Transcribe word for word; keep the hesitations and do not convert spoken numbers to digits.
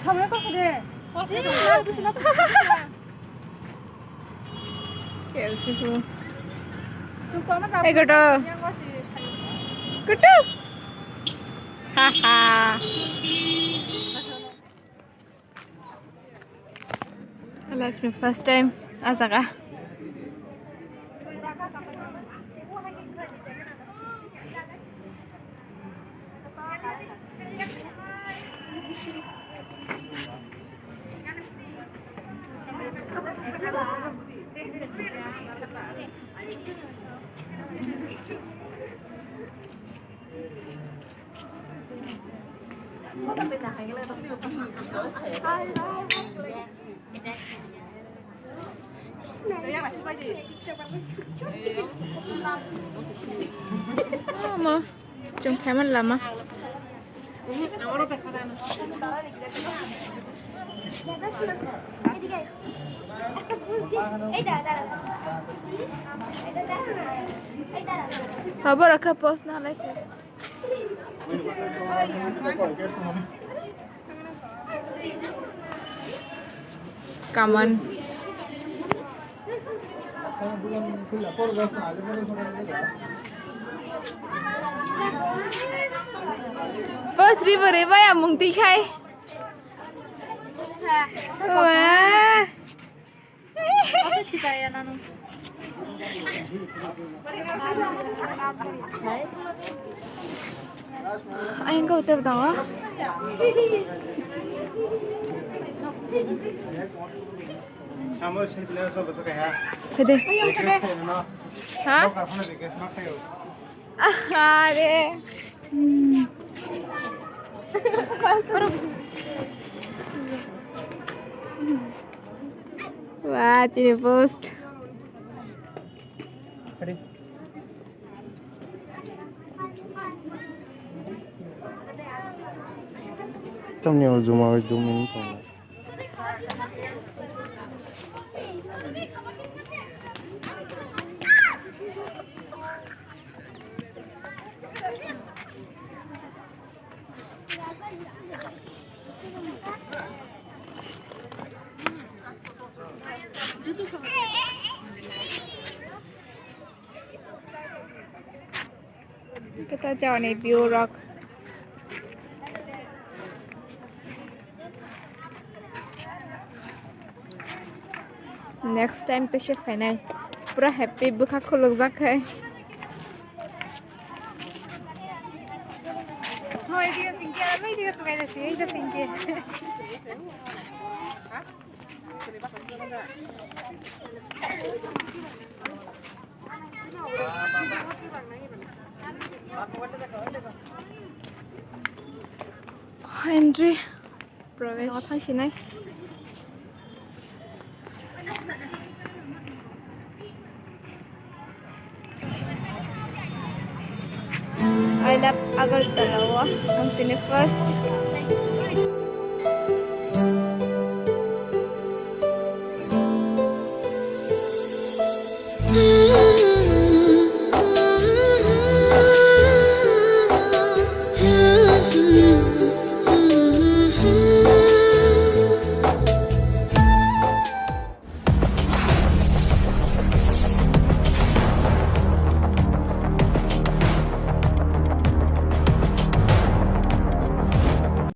Hey, Goto. Goto. Haha. Life ni first time ah jaga. Omo, chwng phaimani lama. Obo rokha post na lai khe. Come on. Post ribo ribo ya mung twi khai. Wah. Ayang kau tep dong. Sede. Ha? Are. Wah, chini post. Tamni o juma bai juma wng tongo. Kita jani view rok. Next time to se phainai. Pura happy bwkha khulukjak khai. Hoi, edige pinke, edige tukai dasi, edige pinke. Entry. Pravesh. Thang sinai. I love Agartala o. Ang tini first.